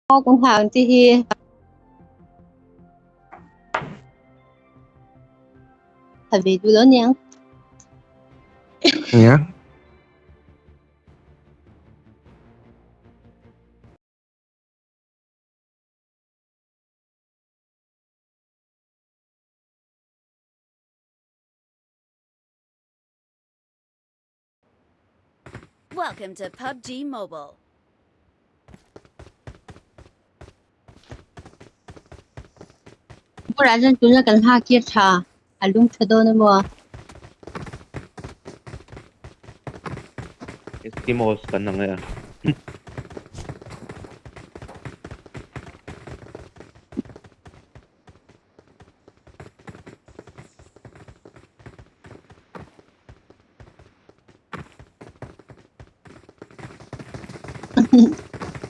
Kan ha ang chi hi. Ha ve duh lo niang. Nia. Welcome to PUBG Mobile. Pura chuan tuna kan nghak hi a tha, a lung tha dawn emaw? Eskimos kan ang e a.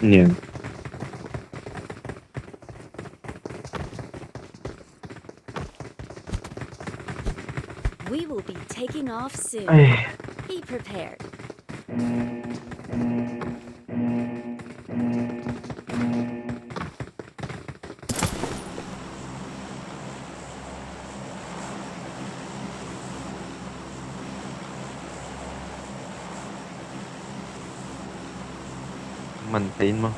Nia. We will be taking off soon. Ai. Be prepared. Man thein maw?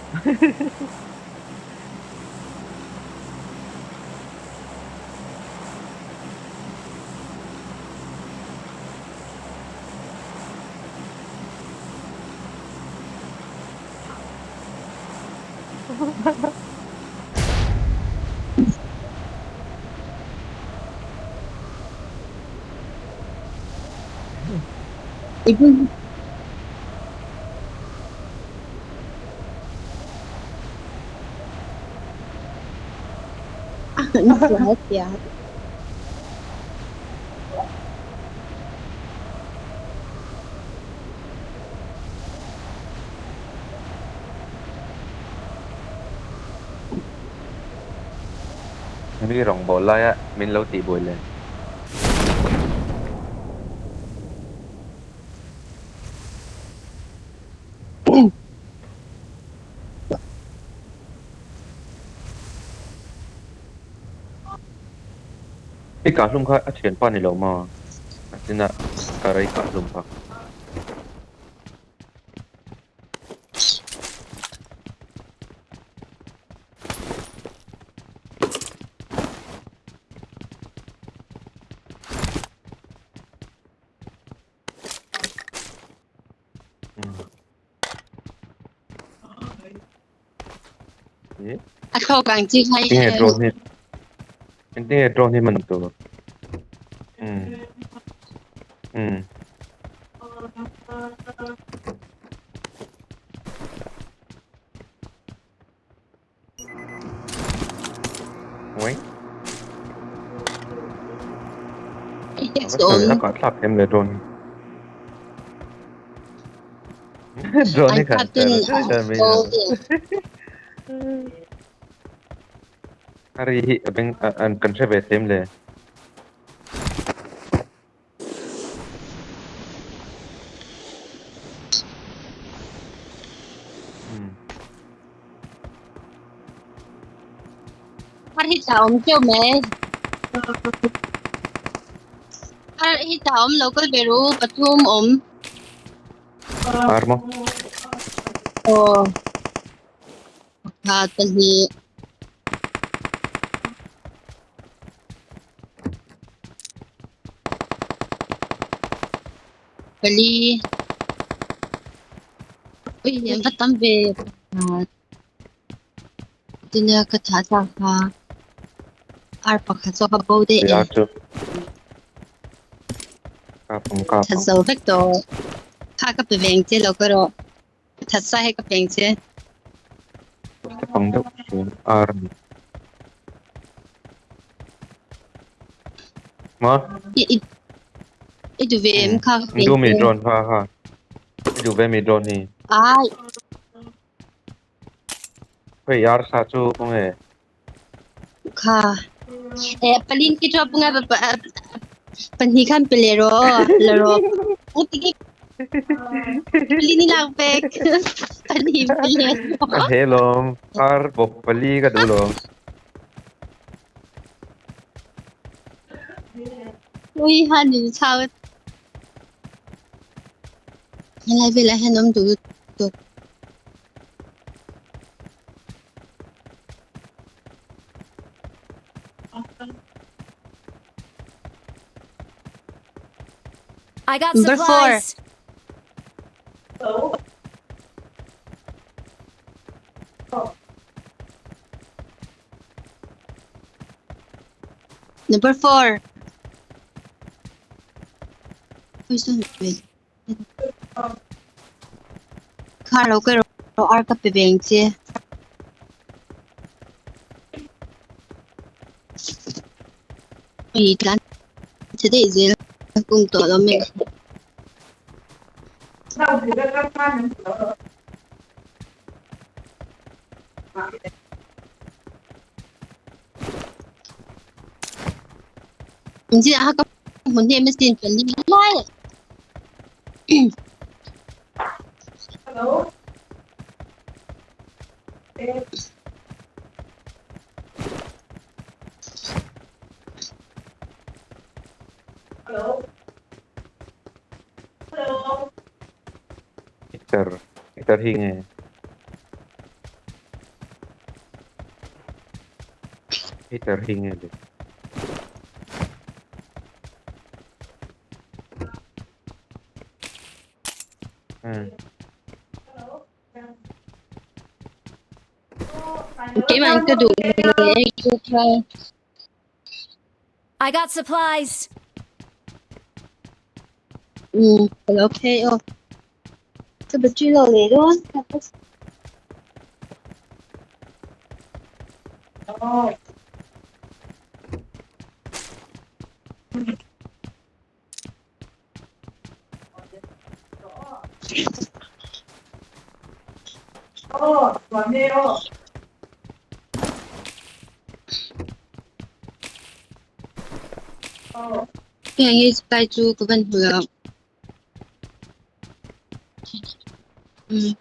Mi rawngbawl laia min lo tihbuai le. I kahhlum kha a thianpa ni lo maw? A china ka rei kahhlum kha. A thlawk ang chi kha i Tinge drone hi Tinge drone hi man tur. Um. Um. Ui. A kah thlak em le drone hi. Drone hi khan A ri hi a beng an kan hre ve them le. Har hi tah awm teuh mai. Har hi tah awm lo kal ve ru pathum awm. Har maw? Aw. Pakhat pahnih. Pali. Ui an va tam ve. Tina ka thah tak kha. Ar pakhat zawk a bo daih e. That zo vek tawh. Kha ka pe ve ang che lo ka rawh. That sa hi ka pe ang che. Pang deuh hriam ar ni. Ma? I i i duh ve em kha ka pe Du mi ang che. drone ha ha. I duh ve mi drone hi. Ai. Hei ar sa chu kawng e. Kha. E palin ki chu punga pa pahnih khan pe le ro la ro. Palin ni lak pek. Pali pali. Ka he lawm. Ar bawp pali ka duh lawm. Ui han in chau. Helai velah hian awm duh lutuk. I got Number 4. supplies. Number 4. Kha lo ka ro ar ka pe veng che. I tlan che daih zel kum tawh lo mai. Injin a ka hmun hnem asin pali lai. Heater heater hi nge? Heater hi nge le? Hmm. Keimah ka duh I got supplies. Um, ka lo phei aw. Ka battery lo leh dawn. Heng hi sipai chu ka van hmu lo. Um.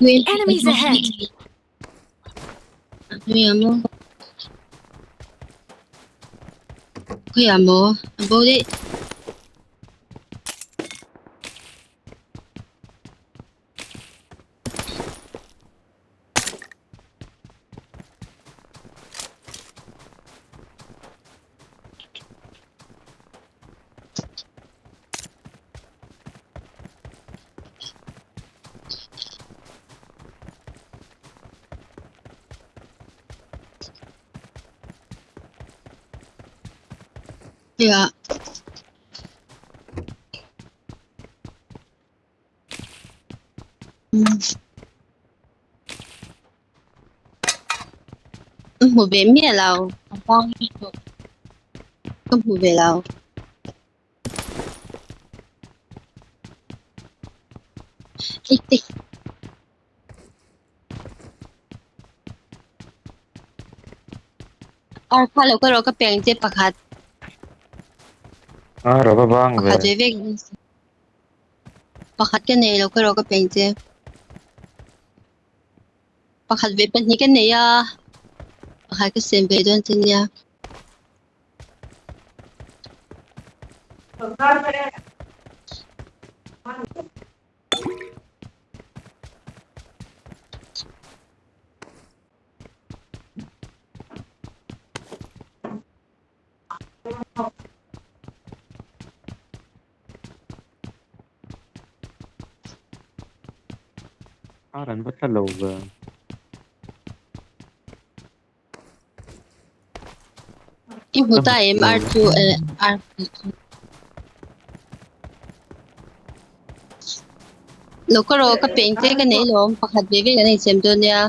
Enemies ahead. Khawiah maw? Khawiah maw? A bo daih. Khawiah? Ka hmu ve miah lo. Ka hmu ve lo. Ar kha lo ka rawh ka peng che pakhat. Ar a va vang ve. Pakhat ve vek. Pakhat ka nei lo ka rawh ka peng che. Pakhat ve pahnih ka nei a, pakhat ka sem ve dawn che nia. Ar an va tla lo ve. I hmu ta em ar chu eh ar chu. Lo ka rawh ka peng che ka nei lawm pakhat ve ve kan insem dawn nia.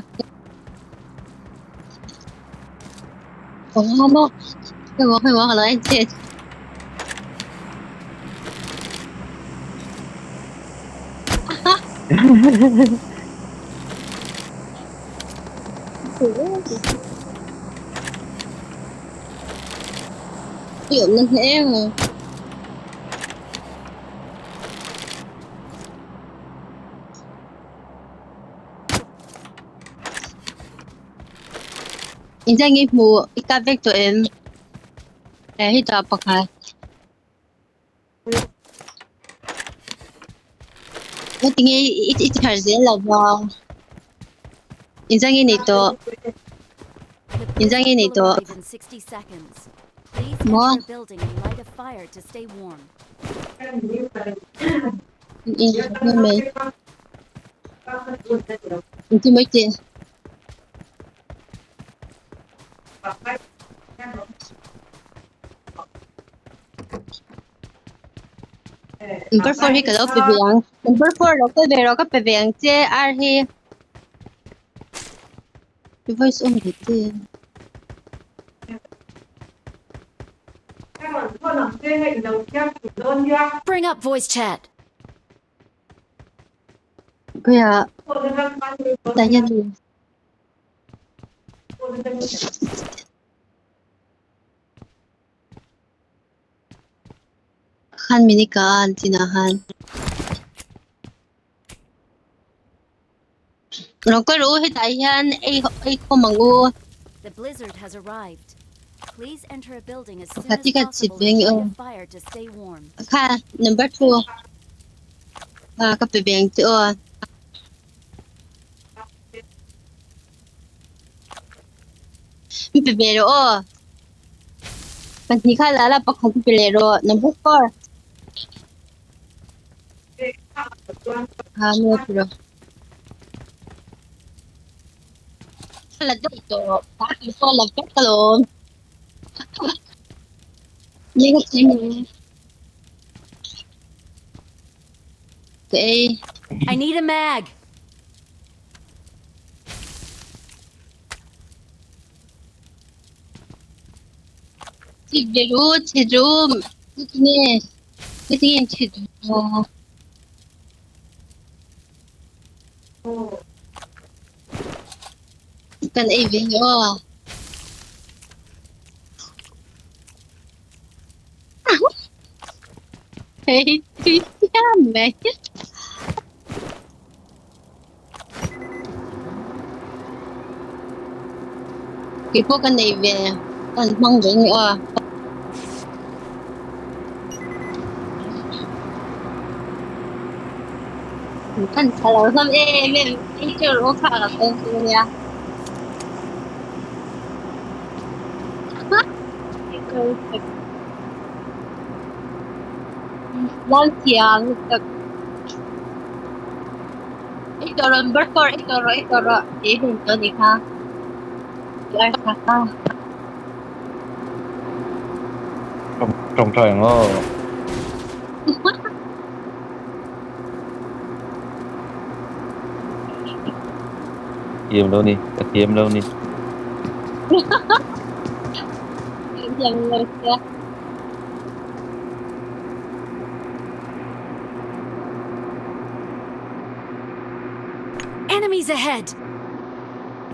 Eng maw eng maw ka lo en che. I awmna hle em a. Inzeng i hmu i kap vek tawh em? Eh hetah pakhat. Ngatinge i i thar zel lo va? Inzeng i nei tawh. Inzeng i nei tawh. Maw? Inti mai teh. Number 4 hi ka lo pe ve ang. Number 4 lo kal ve rawh ka pe ve ang che ar hi. Voice on ve te. Bring up voice chat. Kaya tanya ni. Khan minika an tinahan. Lo kal u hetah hian ei ei khawm ang u. The blizzard has arrived. Please enter a building as soon Pakhat as hi ka chhit possible ve and nge light aw. a fire to stay warm. Kha number 2. Ah ka pe ve ang che aw. Min pe ve rawh aw. Pahnih kha la la pakhat pe leh rawh. Number 4. Ha maw tiraw. La daih tawh. Ta ti pawh la vek alawm. Ni ka cheng ni. Ka ei. I need a mag. Chhit ve ru, chhit ru. Nge. Hetiang chhit ru. Kan ei ve nge aw. Hei tui chiam mai. Keipawh ka nei ve kan hmang ve nge aw. Kan tha lo hlawm em em ei teuh rawh kha ka kal chu ania. Lalthiang tak. Ei tawh rawh number 4 ei tawh rawh ei tawh rawh tih hun tawh a nih kha. Tawngtai ang aw. Thiam lo ni, ka thiam lo ni. Thiam lo sia. Enemies ahead!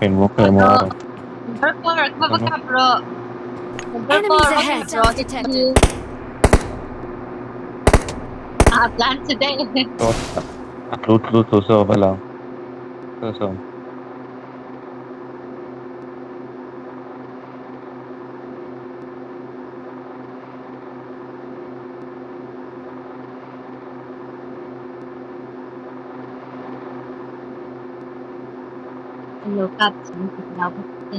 Engmaw ka engmaw a. Enemies ahead! Detected. Ah, plan today. A tlu tlu tlu so va lang. So so. An lo kap chang ti lo bawk che.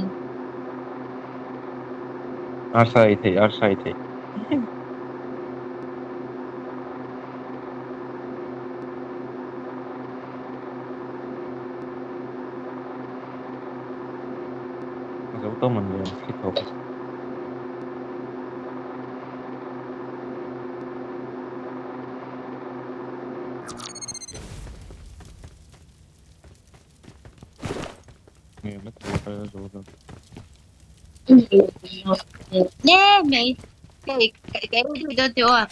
Arsa ei thei, arsa ei thei. A zo tawh man le, thli thawk. Nè mày cái cái cái gì đó chưa à?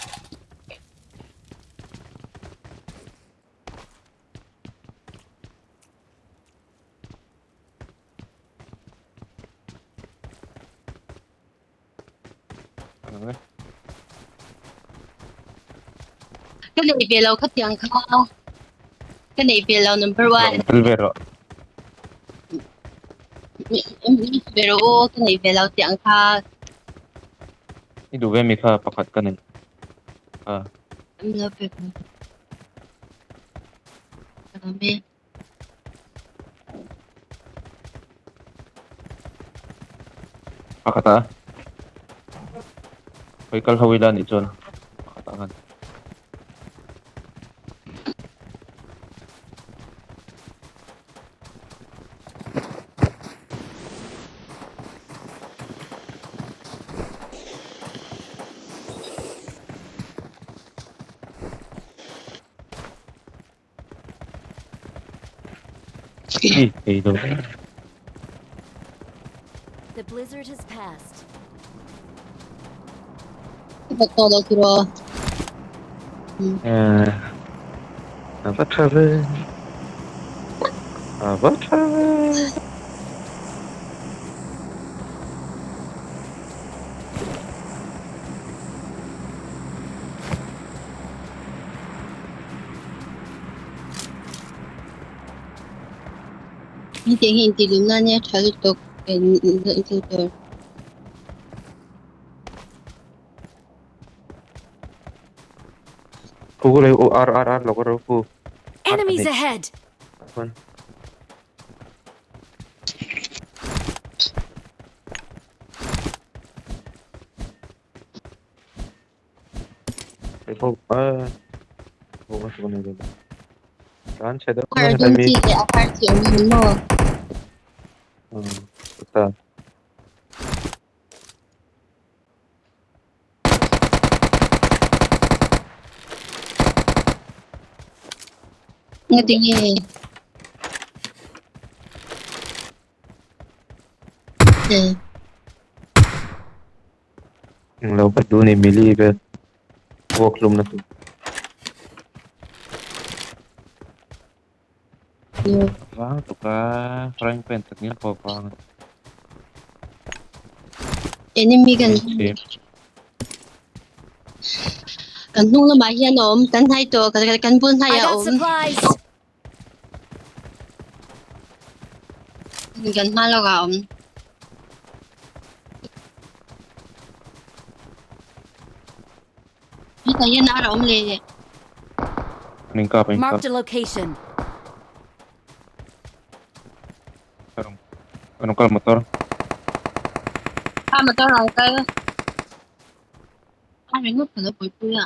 Ka nei ve lo khatiang kha. Ka nei ve lo number one. Tel ve rawh. Pe rawh u ka nei ve lo tih ang kha. I duh ve mi kha pakhat ka nei. A. An lo pe ve. Ka lawm e. Pakhat a. Hawi kal ho ila nih chuan pakhat ah khan. Ih thei lo. The blizzard has passed. Ka tawh lo tiraw. Eh, a va tha ve. A va tha ve. Hetiang hi intih lumna ania tha lutuk tur. Khu khu o ar ar ar lo ro khu. Enemies ahead! Chuan. Hei ho a ho a chu nei lo. Tlan chhe deuh Har mai dum mi. chi leh a har chi awm em maw? Ta. Nga tinge. Eh. Lo pa du ni mili vel. Walk lum na tu. Vang tuka frying pan tak nil pawh vang. Enemy kan kan hnung lamah hian a awm kan hnai tawh kan bul I hnaiah a got awm. supplies! Kan hma lawkah a awm. Hetah hian ar a awm leh. Min kap min kap. Marked a location. Kan kal motor. A motor a kal. A ringawt ka lo buaipui a.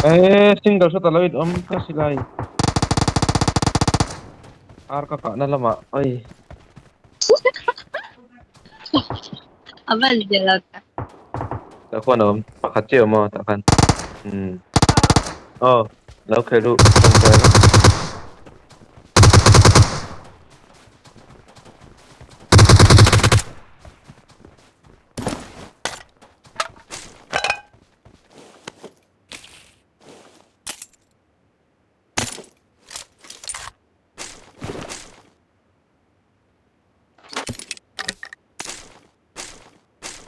Eh single shot a lo in awm ka silai. Ar ka kahna lamah ai. A van zia lo tak. Tah khuan a awm pakhat chiah a awm a tah khan. Umm. Aw lo khelh luh tawngtai vek.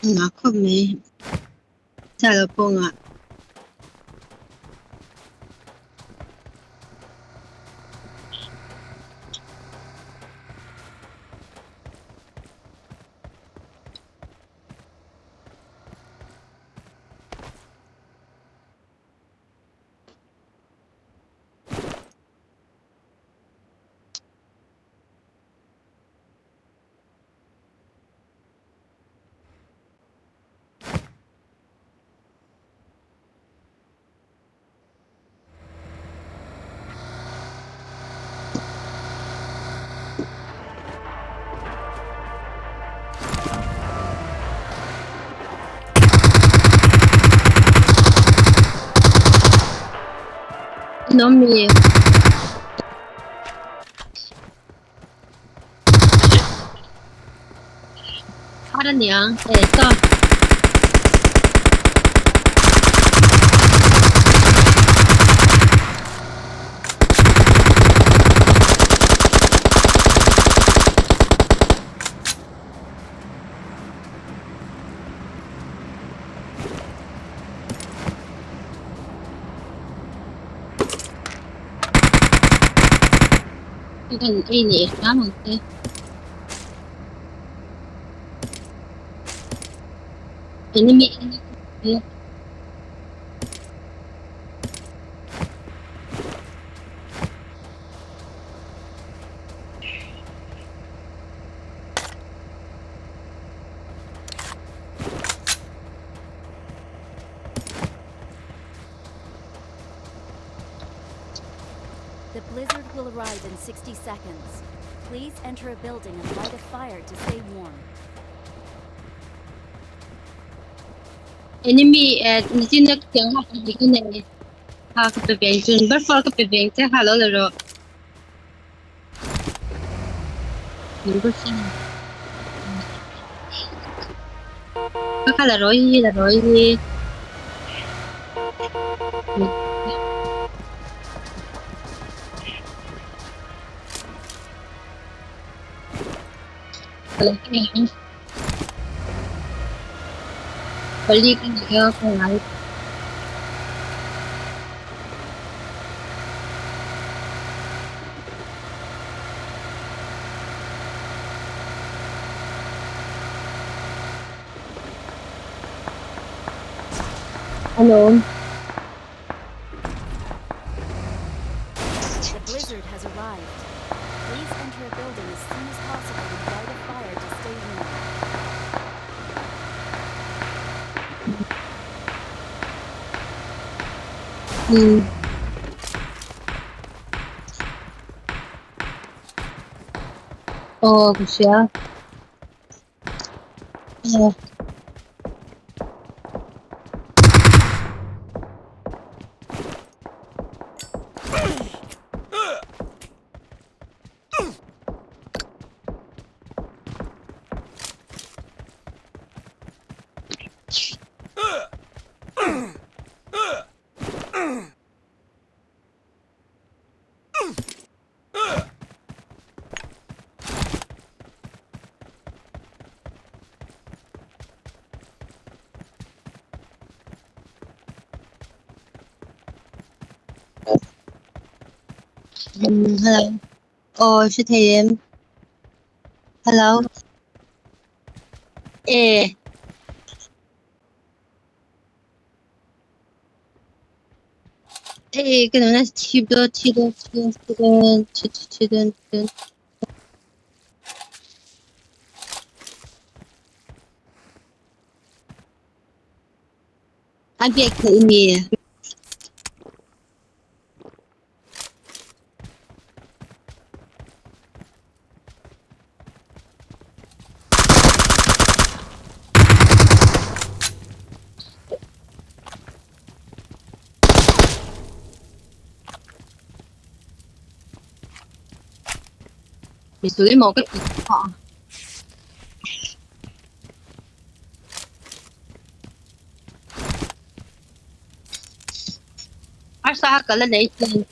Ngah khawp mai. Cha lo pawh ngah. An awm mi. Har aniang e saw. Kan ei leh hram ang che. Enemy enemy. The blizzard will arrive in 60 seconds. Please enter a building and light a fire to stay warm. Enemy eh nichin na tiang ha ka ka nei ha ka pe veng chu number 4 ka pe veng che ha lo la ro number 4 ka kha la roi hi la roi hi. Pali ka nei a ka ngai. Hello. The blizzard has arrived. Please enter a building as soon as possible and light a fire to stay warm. Aw ka hria. Aw. Hello. Aw hre thei em? Hello. E. Hei ka nuna thip dawn thi dawn thi dawn thi dawn thi thi thi dawn thi dawn. A biak theih mi. 你属于某个情况。Arsa ha ka la nei chuan.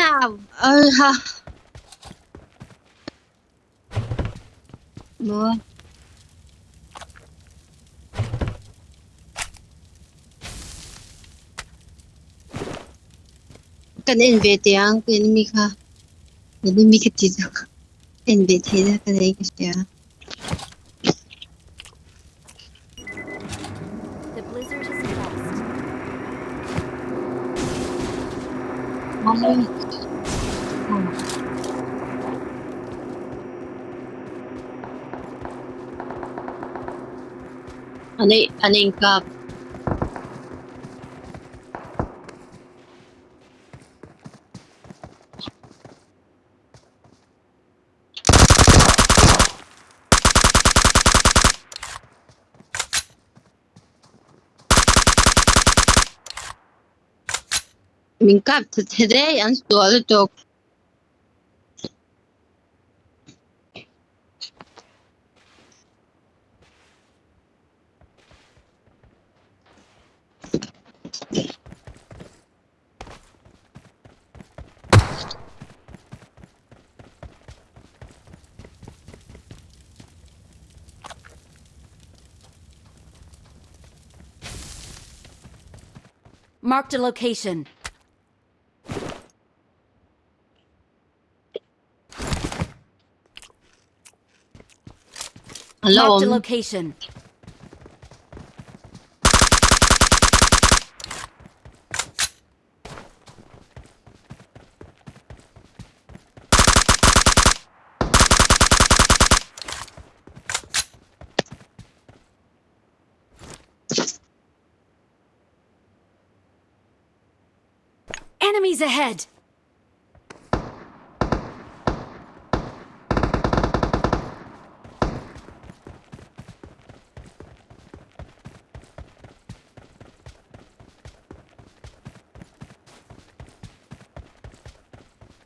Ha. Maw. Kan en ve teh ang ka enemy kha enemy ka ti chu en ve thei na ka nei ka hria. The blizzard has passed. An ei an inkap. Min kap ta che daih an sual lutuk. Marked a location. An la Marked a awm. location. Enemies ahead!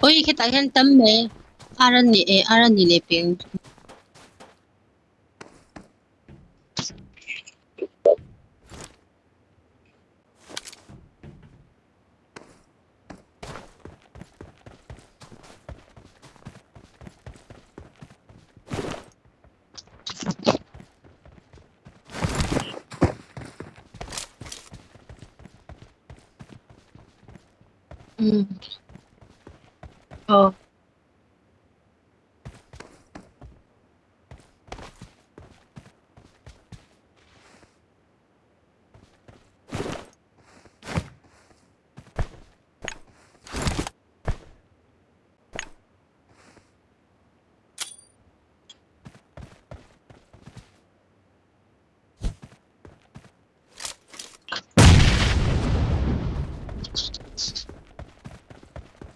Ui khitah hian tam mai ar a ni eh ar a ni leh peng. Umm aw.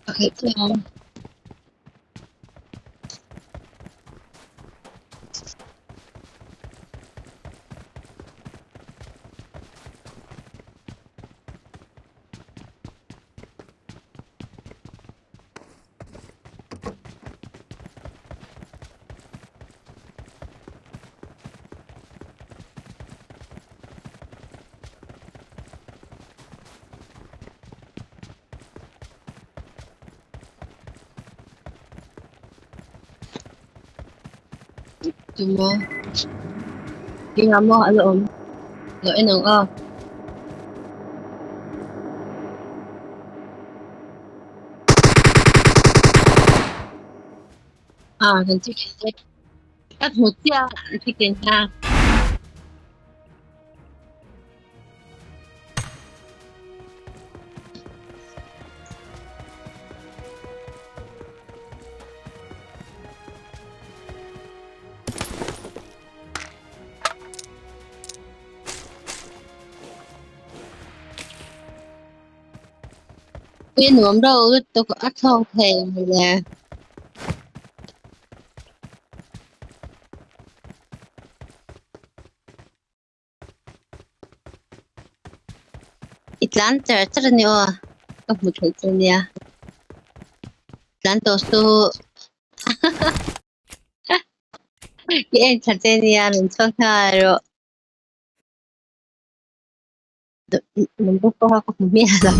Okay, so Tumaw. Tingnan mo, ano om. Lo en ang aw. Ah, kan chu ka hmu chiah an thi ken ta. Pui nuam reuh lutuk a thlawk thei mawle. I tlan char char a ni aw, ka hmu thei che nia. Tlan tawh suh. I en tha che nia, min chhuak nghal rawh. Number pawh kha ka hmu miah lo.